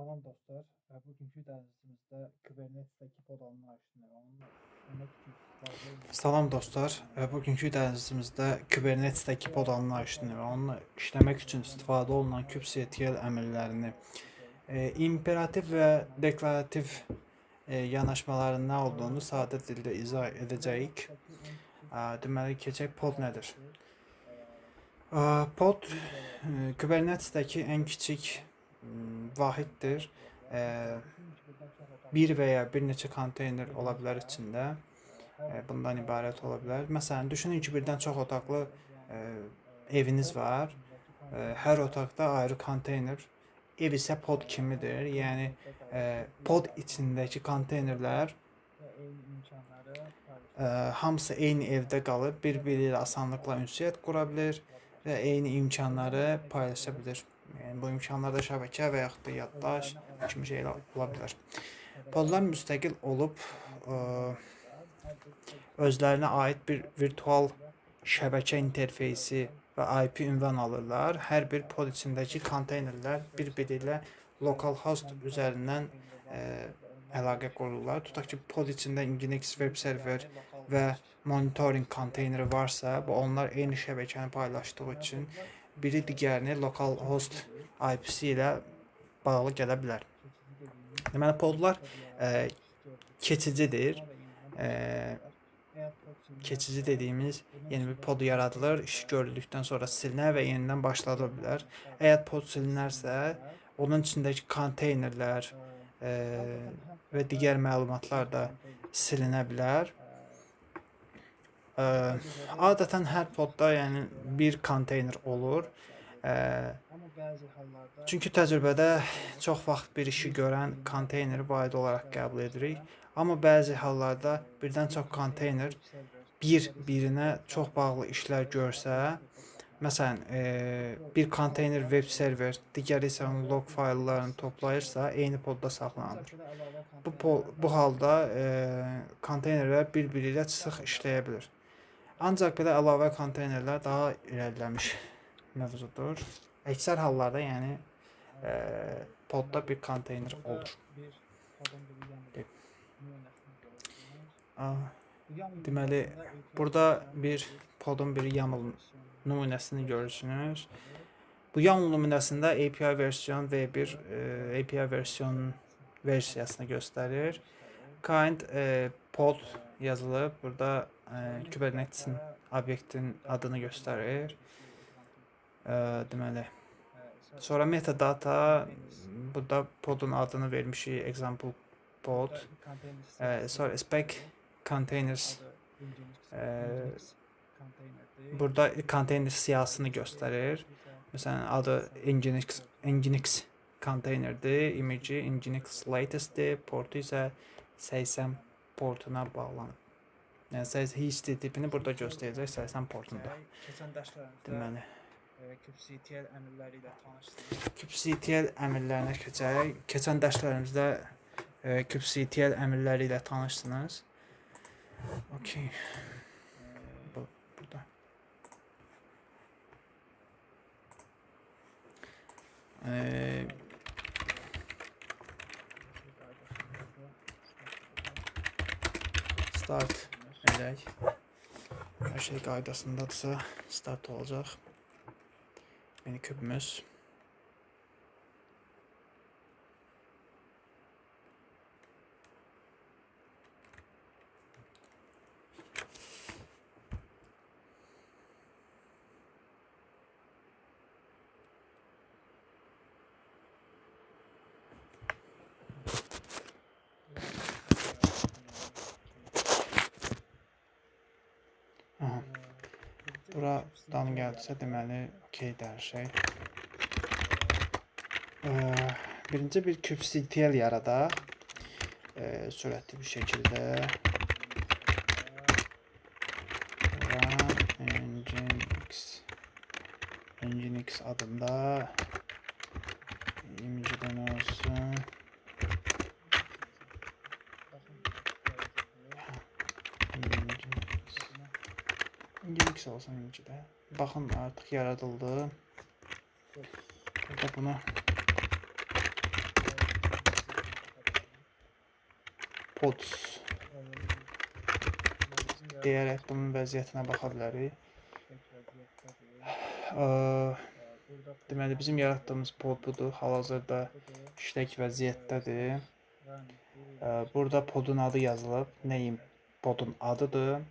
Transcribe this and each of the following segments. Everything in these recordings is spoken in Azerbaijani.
Salam dostlar, bugünkü dərsimizdə Kubernetes-dəki pod anlayışını və onunla işləmək üçün istifadə olunan Salam dostlar, bugünkü dərsimizdə Kubernetes-dəki pod anlayışını və onunla işləmək üçün istifadə olunan kubectl əmrlərini, imperativ və deklarativ yanaşmaların nə olduğunu sadə dildə izah edəcəyik. Deməli, keçək pod nədir? Pod Kubernetes-dəki ən kiçik vahiddir. Bir və ya bir neçə konteyner ola bilər içində. Bundan ibarət ola bilər. Məsələn, düşünün ki, birdən çox otaqlı eviniz var. Hər otaqda ayrı konteyner. Ev isə pod kimidir. Yəni pod içindəki konteynerlər hamısı eyni evdə qalıb, bir-biri ilə asanlıqla ünsiyyət qura bilir və eyni imkanları paylaşa bilir. Yəni bu imkanlarda şəbəkə və yaxud da yaddaş kimi şeylər ola bilər. Podlar müstəqil olub özlərinə aid bir virtual şəbəkə interfeysi və IP ünvan alırlar. Hər bir pod içindəki konteynerlər bir-biri ilə localhost üzərindən əlaqə qururlar. Tutaq ki, pod içində Nginx web server və monitoring konteyneri varsa, bu onlar eyni şəbəkəni paylaşdığı üçün biri digərini localhost IP-si ilə bağlı gələ bilər. Deməli, podlar keçicidir. Keçici dediyimiz yeni bir pod yaradılır, iş görüldükdən sonra silinər və yenidən başladıla bilər. Əgər pod silinərsə, onun içindəki konteynerlər və digər məlumatlar da silinə bilər. Adətən hər podda, yəni bir konteyner olur. Çünki təcrübədə çox vaxt bir işi görən konteyneri vahid olaraq qəbul edirik. Amma bəzi hallarda birdən çox konteyner bir-birinə çox bağlı işlər görsə, məsələn, bir konteyner web server, digəri isə onun log fayllarını toplayırsa, eyni podda saxlanılır. Bu halda konteynerlər bir-biri ilə sıx işləyə bilir. Ancaq belə əlavə konteynerlər daha irəliləmiş mövzudur. Əksər hallarda, yəni podda bir konteyner olur. Deməli, burada bir podun bir YAML nümunəsini görürsünüz. Bu YAML nümunəsində API versiyon V1 API versiyonun versiyasını göstərir. Kind pod yazılıb. Burada Kubernetes-in obyektin adını göstərir. Deməli, sonra metadata, burada podun adını vermişik, example pod. Sonra spec containers, burada konteyner siyahısını göstərir. Məsələn, adı Nginx konteynerdir, image-i Nginx latest-dir, portu isə 80 portuna bağlanıb. Yəni HTTP-ni burada göstərəcək 80 portunda. Keçən dərslərimizdə Deməli, kubectl əmrləri ilə tanışdıq. Kubectl əmrlərinə keçək. Keçən dərslərimizdə kubectl əmrləri ilə tanışdınız. Okay. Bu burada. Start edək. Hər şey qaydasındadırsa start olacaq. Minikubimiz. Aha. Buradan gəldisə, deməli, okeydir hər şey. Birinci bir kubectl yaradaq. Sürətli bir şəkildə. Run Nginx adında image-dən olsun. Nginx olsun image-də. Baxın, artıq yaradıldı. Burada bunu Pods deyərək bunun vəziyyətinə baxa bilərik. Deməli, bizim yaratdığımız pod budur. Hal-hazırda işlək vəziyyətdədir. Burada podun adı yazılıb. Name podun adıdır.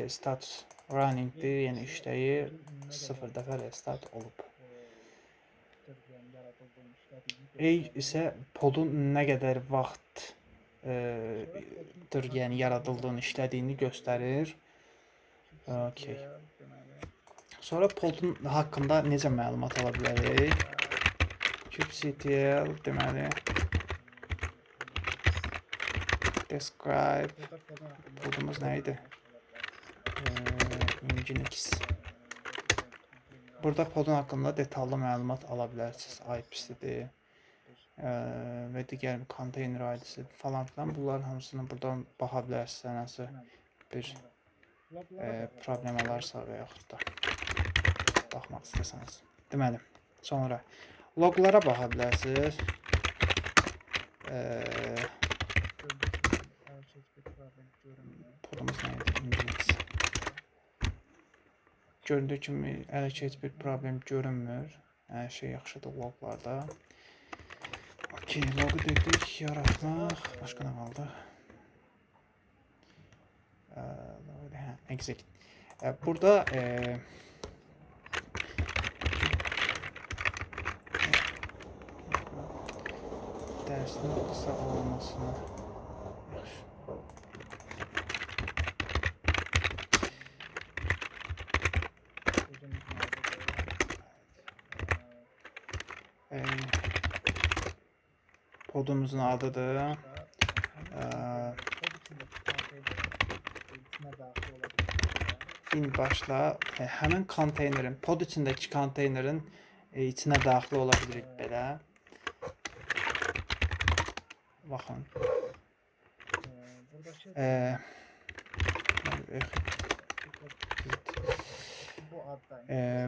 Status runningdir, yəni işləyir. 0 dəfə restart olub. Age isə podun nə qədər vaxtdır, yəni yaradıldığını, işlədiyini göstərir. Okay. Sonra podun haqqında necə məlumat ala bilərik? Kubectl deməli describe podumuz nə idi? Nginx. Burada podun haqqında detallı məlumat ala bilərsiniz. IP-sidir və digər konteyner ID-si falan filan. Bunların hamısını buradan baxa bilərsiniz. Hansı bir problem olarsa və yaxud da baxmaq istəsəniz. Deməli, sonra loqlara baxa bilərsiniz. Podumuz nə idi? Nginx. Göründüyü kimi hələ ki heç bir problem görünmür. Hər şey yaxşıdır loqlarda. Okay, loqu dedik, yaratmaq. Başqa nə qaldı? Exec. Burada dərsin qısa olmasını yaxşı. Podumuzun adıdır. Bin başla həmin konteynerin, pod içindəki konteynerin içinə daxil ola bilirik belə. Baxın.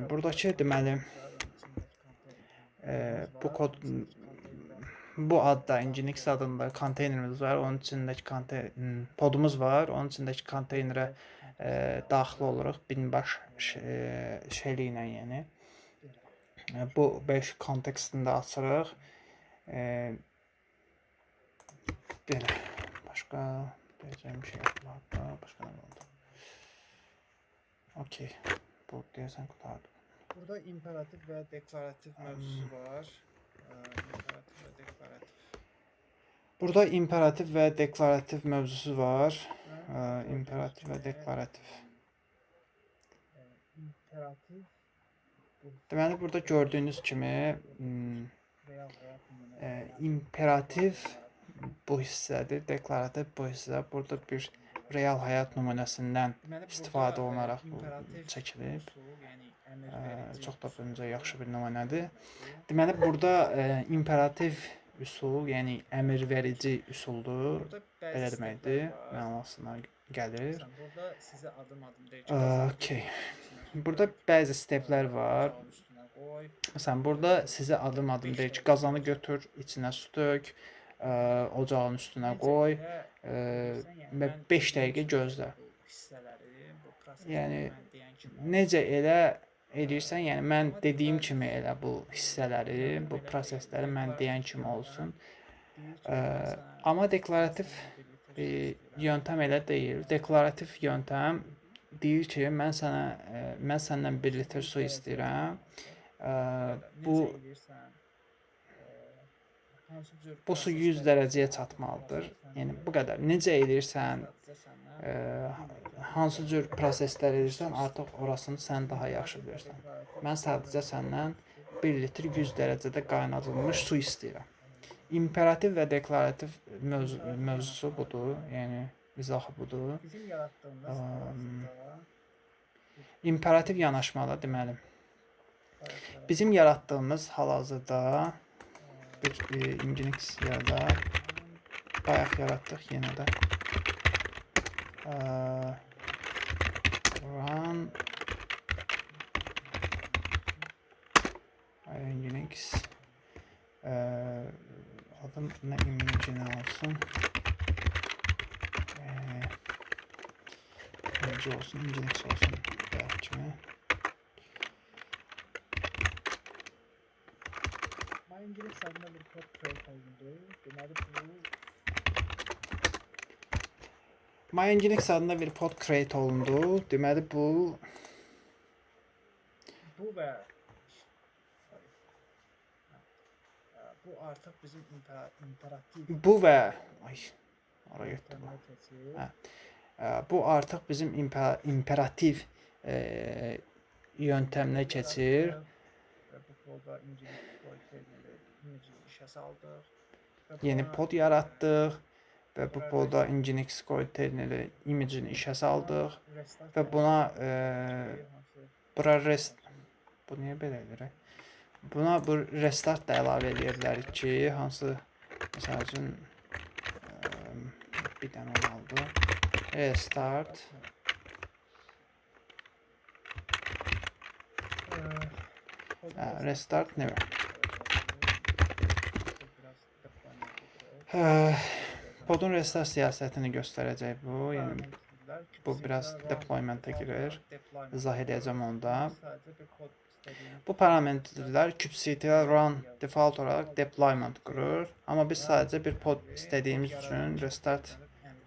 Buradakı deməli bu kod, bu adda Nginx adında konteynerimiz var. Onun içindəki podumuz var. Onun içindəki konteynerə daxil oluruq binbaş şeyli ilə, yəni. Bu 5 kontekstində açırıq. Belə. Başqa deyəcəyim bir şey yoxdur. Başqa nə oldu? Okey. Bu deyəsən qurtardı. Burada imperativ və deklarativ mövzusu var. İmperativ və deklarativ. Burada imperativ və deklarativ mövzusu var. İmperativ və deklarativ. İmperativ. Deməli, burada gördüyünüz kimi imperativ bu hissədir, deklarativ bu hissə. Burada bir real həyat nümunəsindən istifadə olunaraq bu çəkilib. Çox da öncə yaxşı bir nümunədir. Deməli, burada imperativ üsul, yəni əmr verici üsuldur. Belə deməkdir, mənasına gəlir. Okay. Burada bəzi steplər var. Məsələn, burada sizə adım-adım deyir ki, qazanı götür, içinə su tök, ocağın üstünə qoy və 5 dəqiqə gözlə. Yəni, necə elə eləyirsən, yəni mən dediyim kimi elə bu hissələri, bu prosesləri mən deyən kimi olsun. Amma deklarativ yöntəm elə deyil. Deklarativ yöntəm deyir ki, mən səndən 1 litr su istəyirəm. Bu su 100 dərəcəyə çatmalıdır. Yəni bu qədər. Necə eləyirsən, hansı cür proseslər edirsən, artıq orasını sən daha yaxşı bilirsən. Mən sadəcə səndən 1 litr 100 dərəcədə qaynadılmış su istəyirəm. İmperativ və deklarativ mövzusu budur, yəni izahı budur. İmperativ yanaşmada deməli, bizim yaratdığımız hal-hazırda bir Nginx yaradaq. Bayaq yaratdıq yenə də. Run Nginx adım nə imagine olsun. NG olsun, Nginx olsun bayaq kimi. My Nginx adında bir pod create olundu. Deməli bu My Nginx adında bir pod create olundu. Deməli bu bu və bu artıq bizim imperativ bu və ay hara getdi bu? yöntəminə keçir. Hə. Bu artıq bizim imperativ yöntəminə keçir. Və bu poda Nginx containeri image-i işə saldıq. Və Yeni buna, pod yaratdıq və bu bura poda Nginx containeri image-ini işə saldıq restart və buna əmri hansı bura rest bu niyə belə edir? Buna bu restart da əlavə eləyə bilərik ki, hansı məsəl üçün bir dənə olmalıdır. Restart. Hə, restart nə var? Podun restart siyasətini göstərəcək bu. Yəni bu biraz deployment-a girir. İzah edəcəm onda. Bu parametrlər kubectl run default olaraq deployment qurur. Amma biz sadəcə bir pod istədiyimiz üçün restart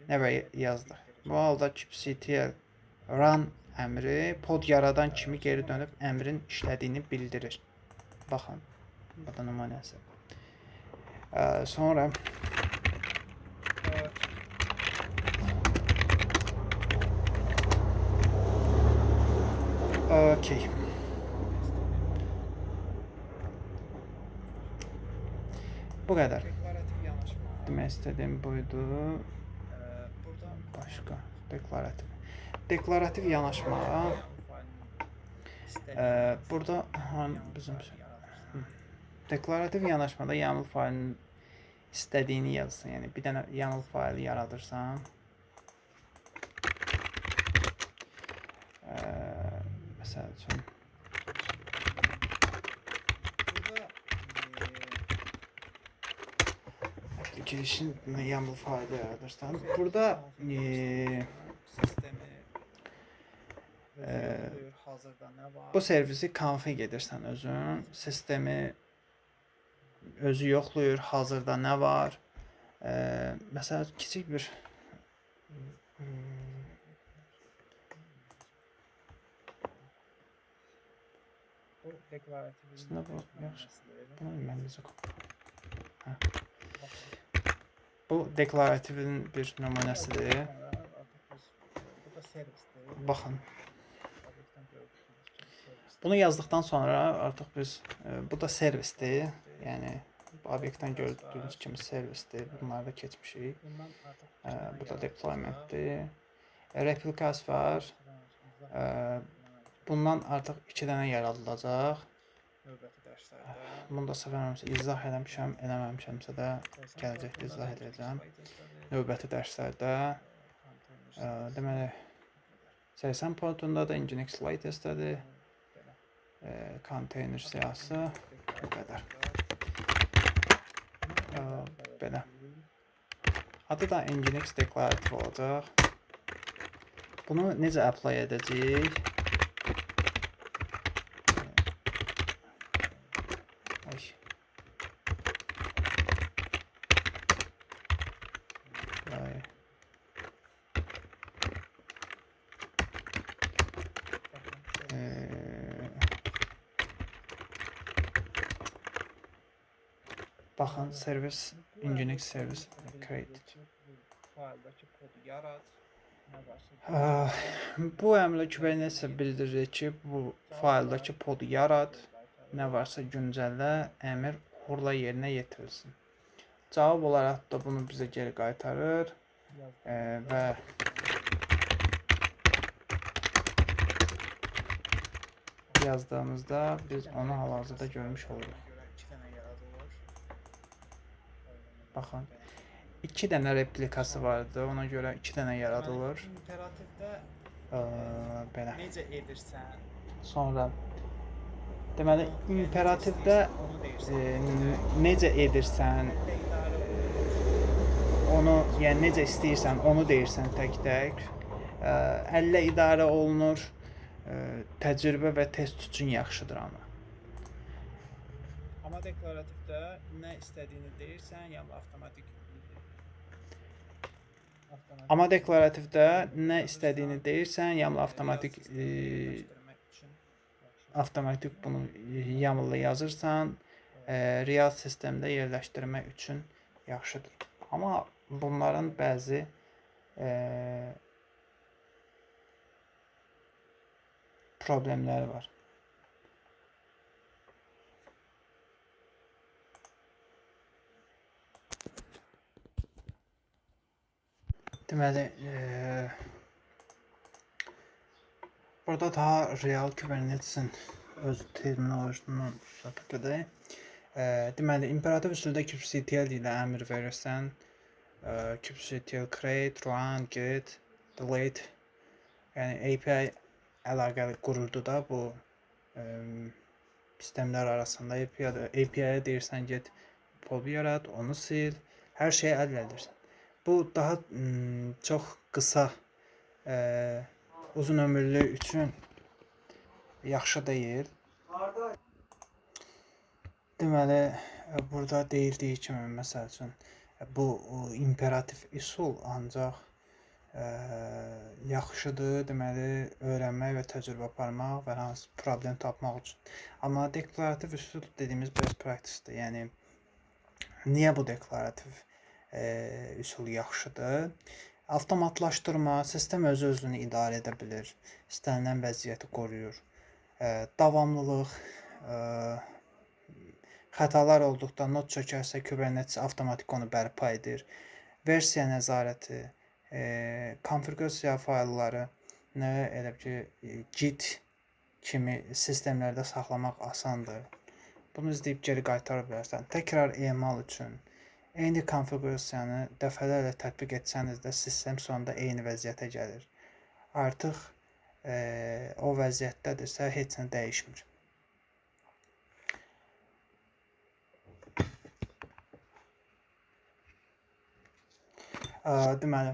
never yazdıq. Bu halda kubectl run əmri pod yaradan kimi geri dönüb əmrin işlədiyini bildirir. Baxın, bu da nümunəsi. Sonra okey. Bu qədər. Demək istədiyim buydu. Başqa deklarativ. Deklarativ yanaşma. Burada bizim deklarativ yanaşmada YAML faylinin istədiyini yazırsan, yəni bir dənə YAML faylı yaradırsan. Məsəl üçün application YAML faylı yaradırsan. Burada bu servisi config edirsən özün. Sistemi özü yoxlayır, hazırda nə var. Məsələn, kiçik bir aslında bu yaxşı. Bunu mən necə hə. Bu deklarativin bir nümunəsidir. Baxın. Bunu yazdıqdan sonra artıq biz bu da servisdir. Yəni bu obyektdən gördüyünüz kimi servisdir. Bunları da keçmişik. Bu da deploymentdir. Replikas var. Bundan artıq 2 dənə yaradılacaq. Bunu da səhv izah eləmişəm, eləməmişəmsə də gələcəkdə izah edəcəm. Növbəti dərslərdə deməli 80 portunda da Nginx latest-dədir. Konteyner siyahısı bu qədər. Belə. Adı da Nginx deklarativ olacaq. Bunu necə apply edəcəyik? Ay. Ay. Baxın, servis Nginx servis created. Bu əmrlə Kubernetes bildirir ki, bu fayldakı podu yarat, nə varsa güncəllə, əmr uğurla yerinə yetirilsin. Cavab olaraq da bunu bizə geri qaytarır və yazdığımızda biz onu hal-hazırda görmüş oluruq. Baxın, 2 dənə replikası vardı, ona görə 2 dənə yaradılır. Belə. Necə edirsən? Sonra deməli imperativdə necə edirsən, onu, yəni necə istəyirsən, onu deyirsən tək-tək. Əllə idarə olunur. Təcrübə və test üçün yaxşıdır amma. Amma deklarativdə nə istədiyini deyirsən, YAML avtomatik. Amma deklarativdə nə istədiyini deyirsən, YAML avtomatik avtomatik bunu YAML-la yazırsan, real sistemdə yerləşdirmək üçün yaxşıdır. Amma bunların bəzi problemləri var. Deməli, burada daha real Kubernetes-in öz terminolojisindən söhbət edək. Deməli, imperativ üsulda kubectl ilə əmr verirsən. Kubectl create, run, get, delete. Yəni API əlaqəli qururdu da bu sistemlər arasında API-yə deyirsən get pod yarat, onu sil, hər şeyi əldə edirsən. Bu daha çox qısa, uzun ömürlü üçün yaxşı deyil. Deməli, burada deyildiyi kimi, məsəl üçün, bu imperativ üsul ancaq yaxşıdır, deməli, öyrənmək və təcrübə aparmaq və hansı problem tapmaq üçün. Amma deklarativ üsul dediyimiz best practice-dir. Yəni, niyə bu deklarativ üsul yaxşıdır? Avtomatlaşdırma, sistem özü-özünü idarə edə bilir, istənilən vəziyyəti qoruyur. Davamlılıq, xətalar olduqda not çökərsə Kubernetes avtomatik onu bərpa edir. Versiya nəzarəti, konfiqurasiya faylları nə elə ki Git kimi sistemlərdə saxlamaq asandır. Bunu izləyib geri qaytara bilərsən. Təkrar emal üçün eyni konfiqurasiyanı dəfələrlə tətbiq etsəniz də sistem sonunda eyni vəziyyətə gəlir. Artıq o vəziyyətdədirsə heç nə dəyişmir. Deməli,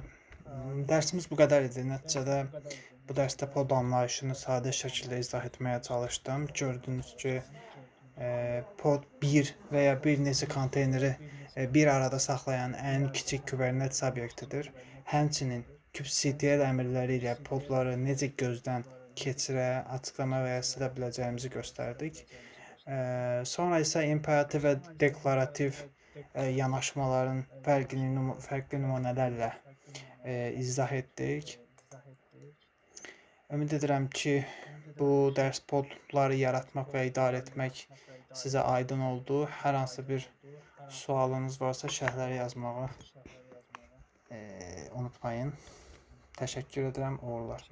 dərsimiz bu qədər idi. Nəticədə bu dərsdə pod anlayışını sadə şəkildə izah etməyə çalışdım. Gördünüz ki, pod bir və ya bir neçə konteyneri bir arada saxlayan ən kiçik Kubernetes obyektidir. Həmçinin kubectl əmrləri ilə podları necə gözdən keçirə, açıqlama və ya silə biləcəyimizi göstərdik. Sonra isə imperativ və deklarativ yanaşmaların fərqini fərqli nümunələrlə izah etdik. Ümid edirəm ki, bu dərs podları yaratmaq və idarə etmək sizə aydın oldu. Hər hansı bir sualınız varsa şərhlərə yazmağı unutmayın. Təşəkkür edirəm. Uğurlar.